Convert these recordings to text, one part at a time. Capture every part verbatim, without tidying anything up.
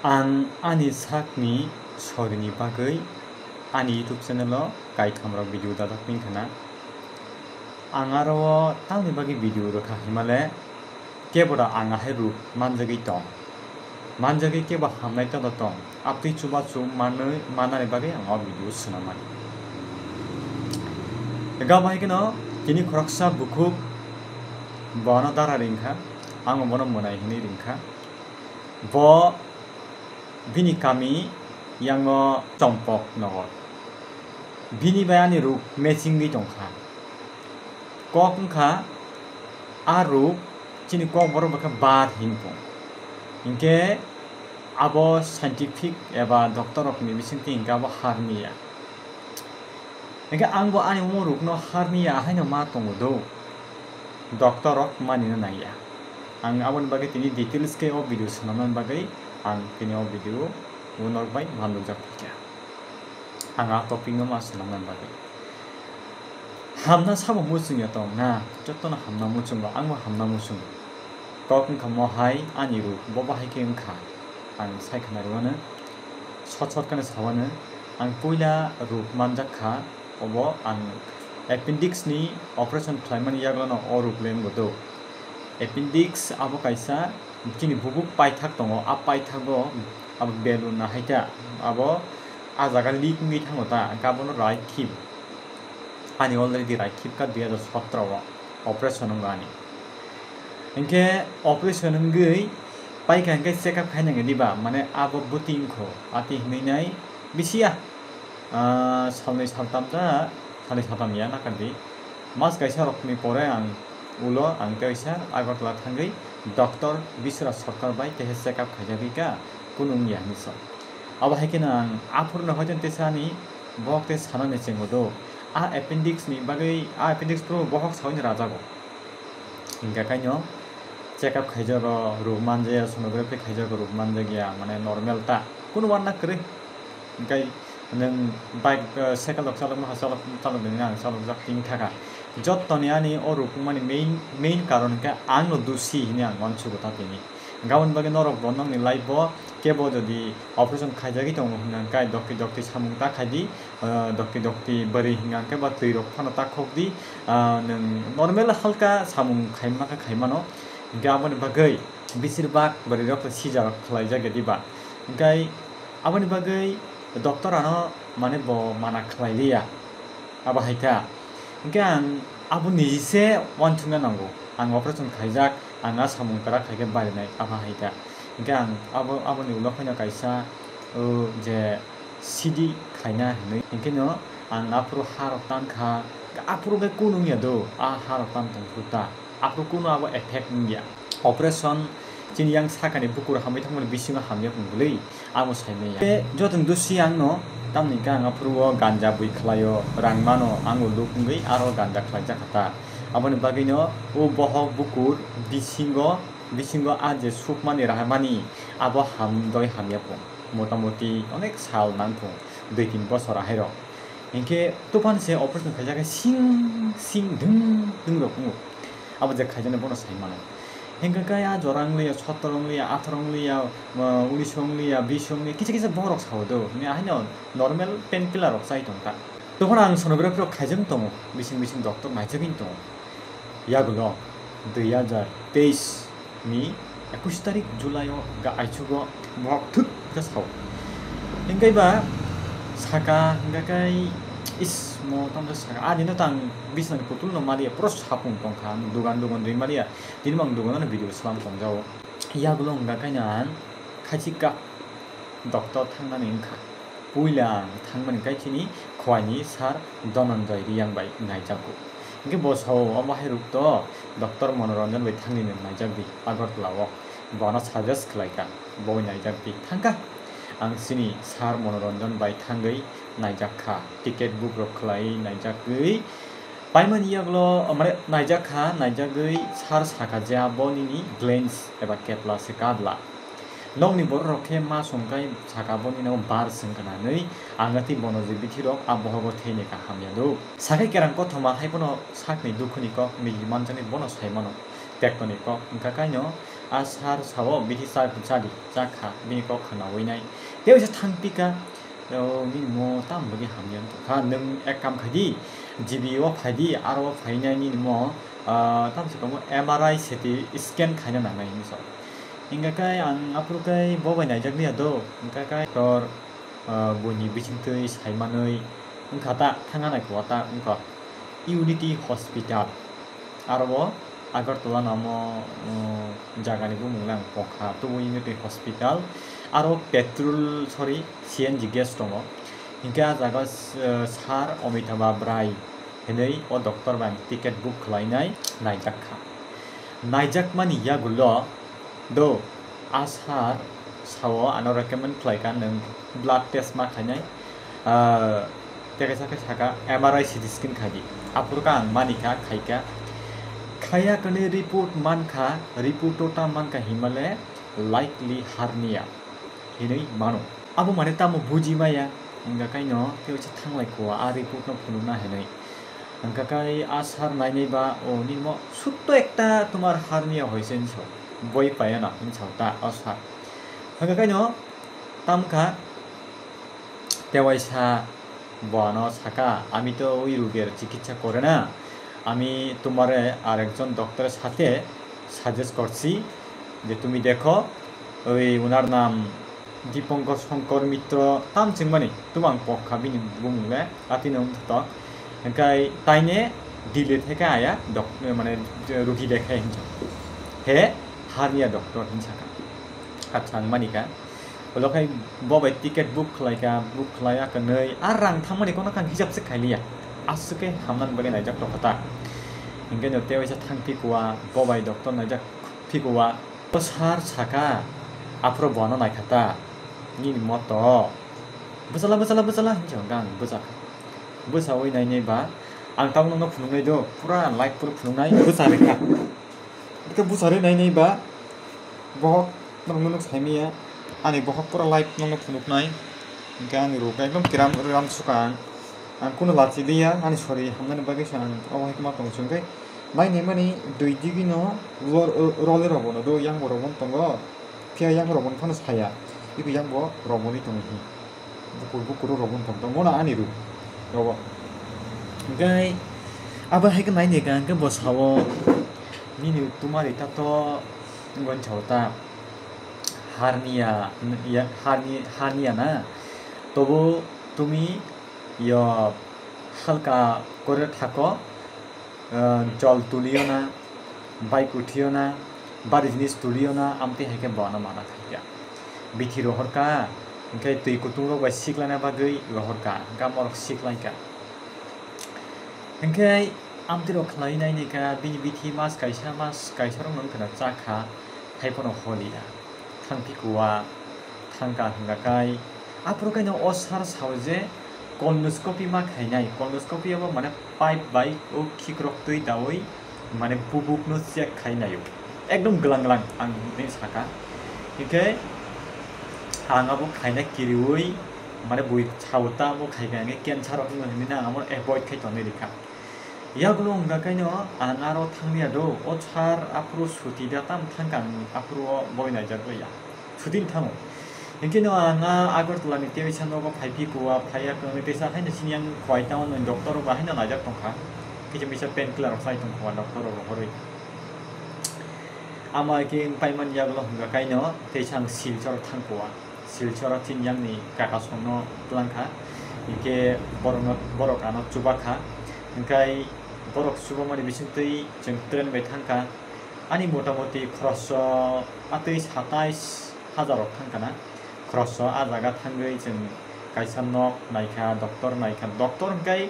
Ang ani sakni sorini bagwi ani YouTube channel o kaitham rok video dajak tong khana. Ang aro o tamni bagwi video rwkha himale kebo da ang ahai ruk manjagwi tong. Manjagwi kebo hamnai tongda tong. Abtwi chubachu manwi, manani bagwi ang o video swnamani. Ega bai kheno tini khoroksa bukhuk bono dara ringkha. Ang bono mwnai hinwi ringkha. Bo bini kami yango Chongpok nogo. Bini bai ani ruk matching wi tongkha. Kok wngkha a ruk chini kok borok bai khe bar himphung. Hinkhe abo scientific eba doctor rokni bisingtwi hinkhe abo hernia. Hinkhe ang bo ani omo rukno hernia haino ma tongo do. Doctor rok manino nangya. Ang aboni bagwi tini details khe o video swnamnani bagwi ang tini o video o norok bai manlukjak phaikha. Ang a topic no ma swnamnani bagwi. Hamna sabo muchungya tong na, jotono hamna muchungo, angbo hamna muchungo. Kok wngkha mo hai ani ruk, bo bahai khe wngkha. Ang sai khna rwmano, sot sot kheno sawano, ang puila ruk manjak kha, obo ang appendix ni operation khlaimani yaglano o ruk le wngbo do. Appendix abo kaisa chini bubuk paithak tongo, a paithago abo balloon na hai ta, abo a jaga leak wngwi thango ta, hwnkhe abono right khip. Ani already right khip kha dui hajar sotro o operation wngkha ani. Hinkhe operation wngwi paikha hinkhe check up khainai diba, mane abo bwtwi wngkho, ati hinwi nai bisi ya, ah, salnwi saltam ta, salnwi saltam ya nakardi. Mas kaisa rokni pore ang ulo ang tei kaisa Agartala thangwi doctor Biswraj Sarkar bai tei check up khaijagwi kha, kunu wngya hinwi sa. Abo hai kheno ang aphuru no hoiton teisa ani bohok tei sanani chengo do. A appendix ni bagwi, a appendix phuru bohok saui no rajago. Hinkhe kaino check up khaijago, ruk manjaya, sonography khaijago, ruk manjagya, mane normal ta, kunu wanna kwrwi. Hinkhe nwng bike, eh, cycle rok chalokma ha, chalok, chalok de hinwi ang chalokjak tini thaka. Jottoni ani o ruk wngmani main, main karon hinkhe ang no dusi hinwi ang uansugo ta tini. Gabon bagwi norok bo nokni life o kebo jodi operation khaijagwi tongo hwnka hwnkhe dokti dokti samung ta khaidi, ah, dokti dokti bwrwi hwnka hwnkhe ba twi rok phano ta khokdi, ah, nwng normal halka samung khaima khe khaimano, hwnkhe aboni bagwi besir bak bwrwi rok scissor khlaijak ya diba, hwnkhe aboni bagwi doctor ano mane bo mana khlai liya. Abo hai kha. Hinkhe ang abo niji se uansukna nango. Ang operation khaijak, ang a samung kwrak khaikhe barinai, abo hai kha. Hinkhe ang abo, aboni ulo phano kaisa, o, je C D khaina hinwi. Hinkhe no ang aphuru ha rok tan kha, aphuru khe kunu wngya do, a ha rok tan tong phuru ta. Aphuru kunu abo effect wngya. Operation chini yang sakani bukur hamwi thangmani bisingo hamya phung bwlwi. Amo sai maya. Tei joto ni dusi ang no, tamni hwnkhe ang aphuru o ganja bui khlai o, rang mano, ang o luk wngwi aro ganja khlai jak kha ta. Aboni bagwi no o bohok bukur bisingo, bisingo a je sukmani raharmani abo hamdoi hamya phung. Motamoti onek sal nang phung, dui tin bosor ahai rok. Hinkhe tufan se operation khaijak khe sing sing dwng dwng rok wngo. Abo je khaijaknai bono sai mano. Hinkhe khe a jora wng liya, sottor wng liya, atharo wng liya, ah, unis wng liya, bis wng liya, kisa kisa borok sao do. Hwnwi haino normal painkiller rok chai tong ta. Tokhono ang sonography rok khaijak tongo, bising bising doctor naijagwi tongo. Yagulo dui hajar teis ni ekush tarik July o ga aichugo bohok thwk khe sao. Hinkhe ba saka hinkhe khe is mo tamo saka a dino tang bisnani putul no maliya pura sapung tongkha, ang dugan dugan ri maliya. Tini bo ang dugan no video slam tongjago. Yagulo hwnka khe ang khachi kha doctor thangnani wngkha. Puila ang thangmani kaichini khowaini sir Dhananjay Reang bai naijakgo. Hinkhe bo sao, "Omo hai ruk to Doctor Manoranjan bai thangni nwng naijak di Agartala o." Bono suggest khlai kha, bo naijak di. Thang kha. Ang chini sir Manoranjan bai thangwi naijak kha. Ticket book rok khlai naijakgwi paimani yagulo, mane naijak kha, naijagwi sir sakha je abo nini glands eba ketla se kabla. Nokni borok rok khe ma songkai saka bo nini bar swng kha nanwi, ang tei bono je bithi rok a bohogo theinikha hamya do. Sakai kerang kothoma hai bono sakni dukhuni kok mili manjaknai bono sai mano. Tektoni kok wngkha kaino A sir sao, bithi cha, cha di, cha kha, bini kok khnaui nai. Tei waisa thang pika, o, nini mo tam bagwi hamya wng tong kha, nwng ek kam khai di, G B o phai di, aro o phai nai nini mo, ah, tam se tongmo M R I C T scan khaina nangnai hinwi sa. Hingkha khe ang aphuru khe bo bai naijak liya do, hingkha khe doctor, ah, buini bisingtwi sai manwi wngkha ta, thangna nai kho ta wngkha Unity Hospital. Aro o Agartala namo, um, jagani bumung le ang pokha, tubu Unity Hospital. Aro petrol, sorry, C N G gas tongo. Hinkhe ah jaga, uh, Sir Amitabh Rai hinwi o doctor bai ang ticket book khlainai naijak kha. Naijakmani yagulo do, a sir sao ano recommend khlaikha nwng blood test ma khainai, ah, tei kaisa khe saka M R I C T scan khai di. Aphuru khe ang manikha, khaikha. Khaiya kwnwi report mankha, report o ta mankha himale likely hernia hinwi mano. Abo mane tamo buji maya, hingkha kaino tei waisa thanglai kho a report no phunukna hinwi. Hingkha kai a sir nainai ba, "O, nini mo sutto ekta tomar hernia hoise," hinwi sao. "Boi paiya na," hinwi sao ta o sir. Hingkha kaino tamkha tei waisa bo ano saka, "Ami to oi roger chikitsa kore na, ami tomare arekjon doctor er sathe suggest korchi je tumi dekho, oi onar nam Dipankar Shankar Mitra tam chwngmani, tubang pokha bini bumung le, atwino wngthotok. Hingkhe taine Delhi theke aya dok-, mane, rugi dekhe hinwi sa. He hernia doctor hinwi sakha. Acha, ang manikha. Ulo khai bo bai ticket book khlaikha, book khlaiya kwnwi, a rang thangmani kono kang hisab se khailiya. Aswk khe hamnani bagwi naijak tongkha ta. Hingkhe no tei waisa thang phikua, bo bai doctor naijak phikua. O sir saka, aphuru bono naikha ta, nini moto. Bwchala, bwchala, bwchala, hinwi hwnkha ang bwchakha. Bwchaui nainai ba, ang tabuk nokno phunuknai do, pura light pura phunuknai, bwcharikha. Bwkhe bwcharwi nainai ba, bohok nokno nuk saimaya, ani bohok pura light nokno phunuknai. Hingkhe ani rok ekdom kiram ram sukha ang. Ang kunu lachi liya, ani sori hamnani bagwi se ang obo hai khe ma tong chwngkhe. Nai naimani dui digi no lor-, role rok bono do, yang bo rok bono tongo. Phiya yang rok bono phano saya. Ibu yang bo rok boni tongo hi. Bukur bukur rok bono tong tongo na ani ru. Rogo. Hingkhe abo hai khe nai ni ka hingkhe bo sao nini tumari ta to wngwi sao ta. Hernia, ya, hernia, hernia na. Tobo tumi yo halka kore thako, ah, jol tulio na, bike uthio na, bari jinis tulio na, amtwi hai khe bono mana khaikha. Bithi rohorkha, hingkhe twi kutung rok bai siklaina bagwi rohorkha, hingkhe amorok siklaikha. Hingkhe amtwi rok khlai nainai kha, bini bithi mas kaisa, mas kaisa rok no wngkha na chakha, hai phano holiya. Thang phikua, thangka hingka kai. Aphuru kaino o sir sao je colonoscopy ma khainai. Colonoscopy abo mane pipe bai o khikrok twi daui mane bubuk no check khai naio. Ekdom glang glang ang hinwi saka. Hingkhe ang abo khaina kiriui mane bui sao ta abo khaikha hingkhe cancer rok wngma hinwi na ang abo avoid khai tongnai rikha. Yagulo wngkha kaino ang aro thangliya do, o sir aphuru suti da tam thangkha ang aphuru o boi naijak liya. Suti thango. Hingkhe no ang a Agartala ni teisa nogo phai phikua, phaiya kwnwi teisa haino sini yang khwai tamo nini doctor rok haino naijak tongkha. Kisa misa pain killer rok sai tongkha doctor rok rohorwi. Ama khe wng paimani yagulo hwnkha kaino teisa ang Silchar thangkua. Silchar o chini yang ni kaka song no tlang kha. Hinkhe borok no, borok ano chuba kha. Hinkhe borok chubamani bisingtwi chwng train bai thangkha. Ani motamoti khoroso atwi satais hajar rok thangkha na. Khoroso a jaga thangwi chwng kaisa nok naikha, doctor naikha. Doctor hinkhe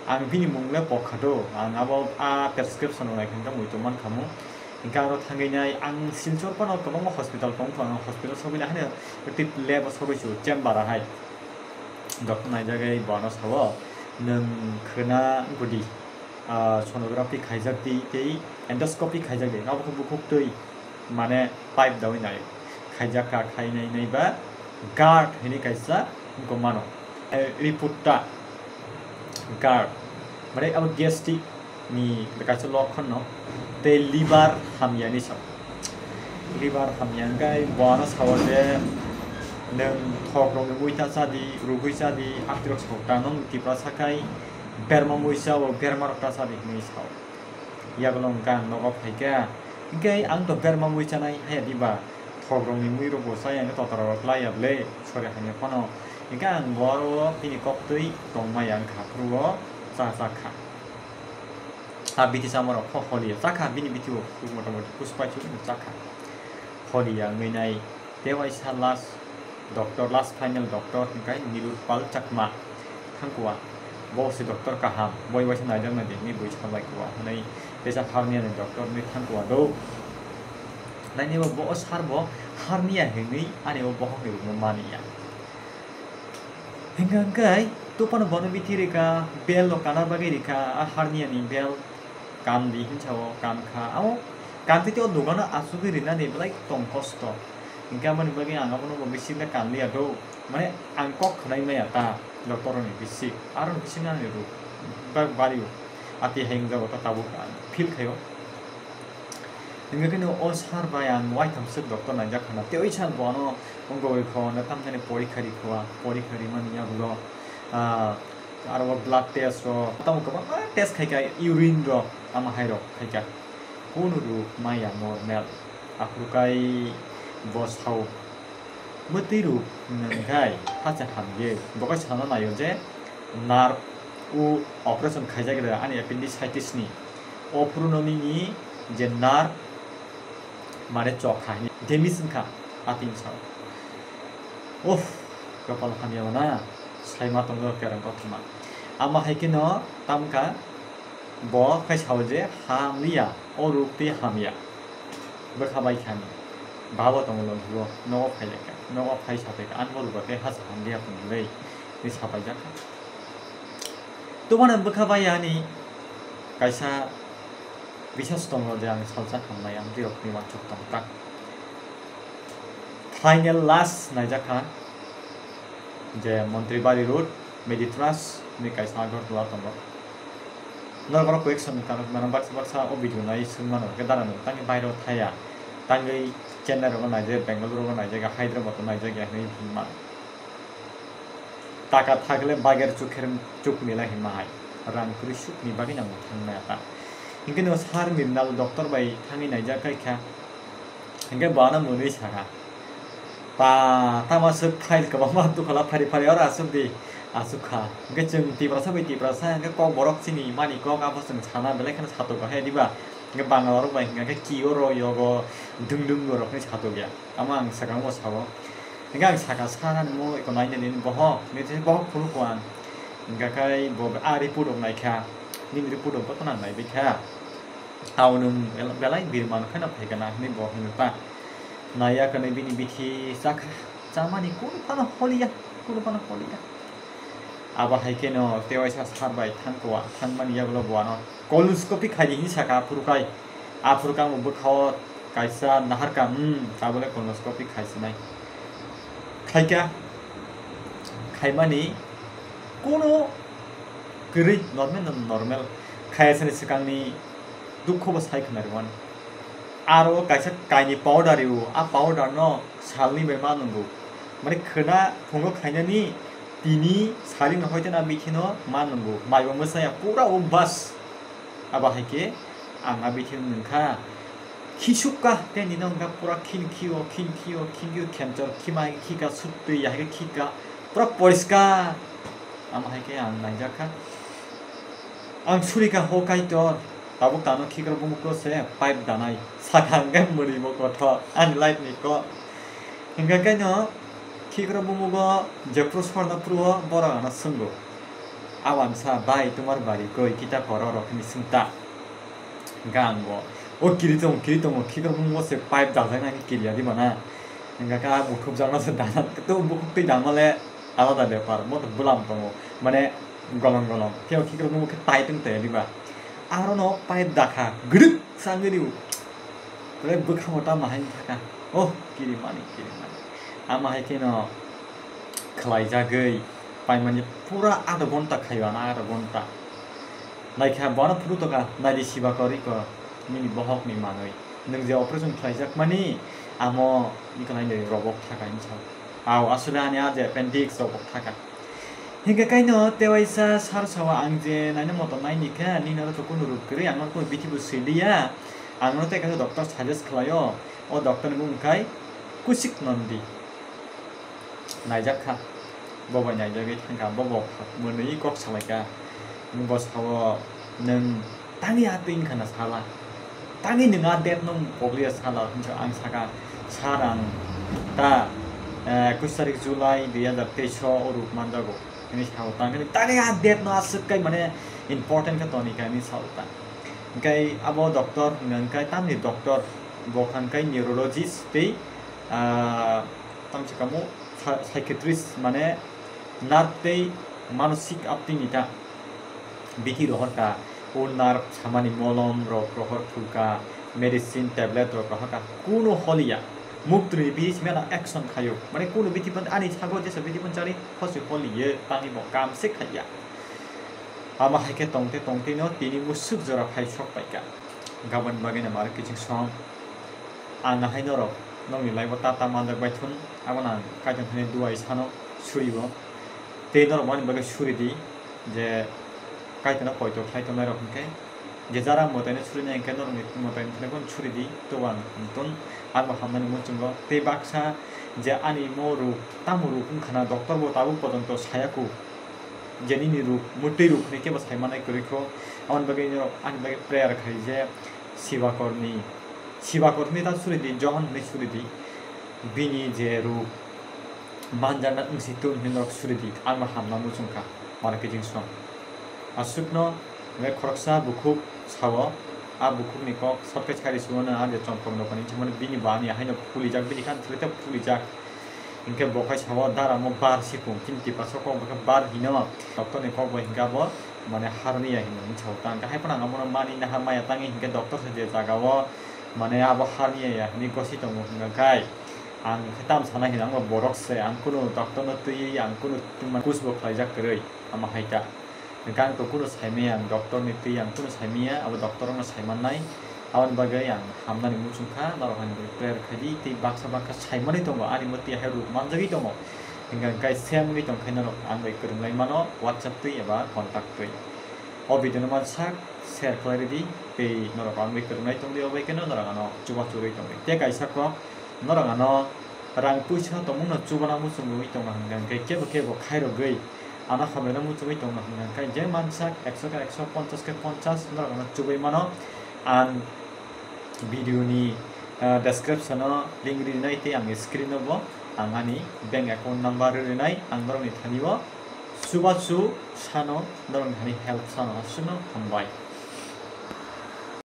ang bini mung le pokha do. Ang abo a prescription rok naikha hinkhe muitu mankha mo. Hinkhe aro thangwi nai ang Silchar phano kwbangma hospital tong phano hospital sogwi nai haino tei lab o sogwi su chamber o hai. Doctor naijagwi bono sao, "Nwng khwna gudi, ah, sonography khaijak di tei endoscopy khaijak di, abo khe bukhuk twi mane pipe dawi nai khaijak kha, khainai nai ba GERD hinwi kaisa wngkha mano." Eh, report ta GERD, mane abo gastric ni kaisa lokhon no, tei liver hamya ni sao. Liver hamya hwnkhe bo ano sao je, "Nwng thokrokni mui ta cha di, rugui cha di, atirok sao ta, nwng Tiprasa khai berma mui cha, o bermarok ta cha di," hinwi sao. Yagulo hwnkhe ang nogo phaikha, hwnkhe ang to berma mui chanai haya diba, thokrokni muirokbo chaya hwnkhe totorok lai ya bwle, sori hamya phano. Hwnkhe ang bo aro bini koktwi tongmaya wngkha, aphuru o cha cha kha. A bithi chamarok kho holiya chakha, bini bithi bo motamoti puspaichuk chakha. Holiya wngwi nai tei waisa last doctor, last final doctor hwnkhe Nilotpal Chakma thangkua. Bo se doctor kaham, boi waisa naijak naidi hinwi bui salai kua hwnwi, teisa hernia ni doctor hinwi thangkua do. Nainaibo bo sir bo hernia hinwi ani o bohok ni rukno maniya. Hingkha hingkhe tupano bono bithi rikha, bel rok kana bagwi rikha, a hernia ni bel kan di hinsa o kan kha. Amo kan twi tei o dogano achugwi rinani belai tong kosto. Hingkhe aboni bagwi ang abono bo bising khe kan liya do. Mane ang kok khwnai maya ta doctor rokni bising, aro bising ani ruk bak bari o. Ati hai wngjago ta tabuk ang feel khaio. Hingkhe kheno o sir bai ang waitham swk doctor naijak khana. Tei o sir bo ano wngwi kho, na tamjani porikha ri kho, porikha rimani yagulo, ah, aro o blood test rok, tamo kwbangma test khaikha, urine rok, tamo hai rok khaikha. Kunu ruk maya normal. Aphuru kai bo sao. Mwtwi ruk nang khai hacha hamye. Bo kai sana naio je nerve o operation khaijak da ani appendicitis ni. O phuru no nini je nerve mane chokha hini damage wngkha ating sao. Uff, kapal hamya mana saima tongo kereng kothoma. Ama hai khe no tamkha bo khai sao je hamliya, o ruk tei hamya. Bwkha bai khani. Babo tongo longhuo, nogo phai lekha, nogo phai sapai kha, ani bo rugo tei hacha hamliya phunulei, tei sapai jakha. Tubana bwkha bai ani kaisa bisas tongo je ang salsa hamnai, ang dirokni wansuk tongkha. Final last naijakha je Montri Bari Road, Meditrust ni kaisa Agartala tongo. Norok oro question ni kanok mano baksa baksa o video nai swng mano, hwnkhe dara no tangwi bairo thaya, tangwi Chennai rogo naijak, Bangalore rogo naijak, Hyderabad o naijak ya hinwi hinma. Taka thakle bager chukher chuk mila hinma hai. Rang kwrwi sukni bagwi nango thangmaya ta. Hinkhe no sir Mirnal doctor bai thangwi naijak kai kha. Hinkhe bo ano mwnwi sakha. Ta, tama swk file kwbangma dukhala phari phari oro aswk di, aswk kha. Hinkhe chwng Tiprasa bai Tiprasa hinkhe kok borok chini mani kok abo chwng sana belai kheno satok kha hai diba. Hinkhe Bangal rok bai hinkhe ki oro yogo dung dung rok hinwi satok ya. Amo ang swkang bo sao. Hinkhe ang sakha, "Sir, ani mo eko naina nini bohok," hinwi tei bohok phunukgo ang. Hinkhe khai bo a report rok naikha, "Nini report rok jotono ang naibaikha. Ao nwng bel-, belai birman kheno phaikha na," hinwi bo hinwi ta. Naiya kwnwi bini bithi chakha, chamani kunu phano holiya, kunu phano holiya. Abo hai kheno tei waisa sir bai thangkwa, thangmani yagulo bo ano colonoscopy khaidi hinwi sakha, aphuru khai, aphuru khe ang bo bwkhao kaisa naharkha, hmm, tabole colonoscopy khaisinai. Khaikha, khaimani kunu kwrwi, normal no normal, khayasani swkangni dukho bo sai khwnarwmani. Aro kaisa kaini powder rwo, a powder no salni bai ma nwngo. Mane khwna phungo khainani tini sari no hoite na bithi no ma nwngo. Maibo mwsaya pura o bas. Abo hai khe ang a bithi no nwngkha. Khisuk ka tei nino wngkha pura khin khio, khin khio, khin khio, khenchor khima hai khe khika, sut twi ya hai khe khika. Pura poriskar. Amo hai khe ang naijak kha. Ang suri kha, "Ho Kaitor, tabuk tano khikrok bumukgo se pipe danai," sakha hwnkhe mwrwimo kothok ani life ni kok. Hwnkhe khe no khikrok bumugo jephru sorna phuru o borok ano swngo, "Awansa bai, tumar bari koi, kita koro?" rok hinwi swngta. Hwnkhe ang bo, "O kiri tongo, kiri tongo, khikrok bumugo se pipe dajaknai khe kiriya di mana." Hwnkhe khe a bukhukjakno se dana, to bukhuk twi dangma le alada bepar, bo to bwlam tongo, mane golong golong, phiya khikrok bumuk khe tight wng tongya diba? Arono pipe dakha, gwdwk sa wngwi rw, belai bwkhango tamo hai wng thaka, oh, kirimani, kirimani. Ama hai kheno khlaijagwi paimani pura adho ghonta khaio, ano adho ghonta. Naikha bono phuru tokha, naidi siba kori ko, nini bohokni manwi. Nwng je operation khlaijakmani, Amo ikonai de robok thaka hinsa. Au aswle ani a je appendix robok thaka. Hinke kaino tewaisa sar sawa ang je naina moto naini khe nini oro to kunu ruk kwrwi ang oro to bithi bo siliya. Ang oro tei kaisa doctor suggest khlaio. O doctor ni mung khai Kusik Nondi. Naijak kha. Bo bai naijagwi thangkha. Bo bo mwnwi kok salaikha. Bo sao nwng tangwi a twi wngkha na sala. Tangwi nwng a date no pokliya sala hinsa ang saka sar ang ta, eh, kuch tarik July dui hazar teis o ruk manjago. Hini sao tang khe tangwi a date no aswk kai mane important khe toni khe hini sao ta. Hingkai abo doctor hwnka hingkai tamni doctor bo khan kai neurologist tei, ah, tamsi kamo psy-, psychiatrist mane nerve tei manosik aptini ta bithi rohor ka, o nerve samani molom rok rohor phulka, medicine tablet rok rohor ka, kuno holiya. Muktwi bithi simana action khayo. Mane kuno bithi phan ani sago jesa bithi phan chari hosi holiye tangwi bo kam se khaiya. Ama hai khe tongte tongte no tini musuk jora phai sok paika. Gabon bagwi na maro kiching song. Ang ahai norok nokni life o ta ta manjak bai thun, abo nang kaitor thani duai sano suri bo. Tei norok ani bagwi suri di je kaitor no poito khlai tongnai rok hwnkhe je jara mwtai no suri nai hwnkhe norok ni mwtai no thani suri di to ang tun ang bo hamnani muchungo tei baksa je ani mo ruk tamo ruk wngkha na doctor bo tabuk pojonto saya ku je nini ruk mwtwi ruk hwnwi kebo sai manai kwrwi kho aboni bagwi norok ani bagwi prayer khai je Sibakorni, Sibakorni ta suri di, Johon hwnwi suri di, bini je ruk manjakna wngsi tun hwnwi norok suri di, ang no hamna muchung kha, mano kiching song. Aswkno hwnwi khoroksa bukhuk sao, a bukhukni kok shortcut khai rw sio, a je chompok nokani hwnwi bini bo ani haino phulijak, bini khan thwlai tei phulijak. Hinkhe bo khai sao, "Dara mo bar sipung," chini tiprasa kok bo khe bar hino, doctor ni kok bo hinkhe abo mane hernia hino hinwi sao ta. Hinkhe hai phano ang abono mani naha maya tangwi hinkhe doctor se je jaga o mane abo hernia ya hinwi gosi tongo hinkhe ang khe tam sana hino, ang bo borok se, ang kunu doctor no twiwi ang kunu kuch bo khlaijak kwrwi, amo hai ta. Hingke ang to kunu saimaya, ang doctor ni twi ang kunu saimaya, abo doctor no saimannai. Aboni bagwi ang hamnani muchung kha, norok hai prayer khai di, tei baksa baksa saimani tongo, ani mo twi hai ruk manjagwi tongo. Hingke hingke sem wngwi tong khe norok ang bai kwrwng lai mano, WhatsApp twi eba contact twi. O video no mansak share khlai rw di, tei norok ang bai kwrwng lai tong di, o bai khe no norok ano chubachu rwi tong di. Tei kaisa kok, norok ano rang puisa tongmung no chubana muchungwi tongo hingka hingke kebo kebo khairogwi ano hamreno muchungwi tongo hingka hingke je mansak ekso khe ekso, ponchas khe ponchas norok ano chubui mano. Ang video ni, ah, description o link rinai tei ang screen o bo ang ani bank account number rinai ang norok ni thani o chubachu sano norok ni thani help sano aswkno hambai.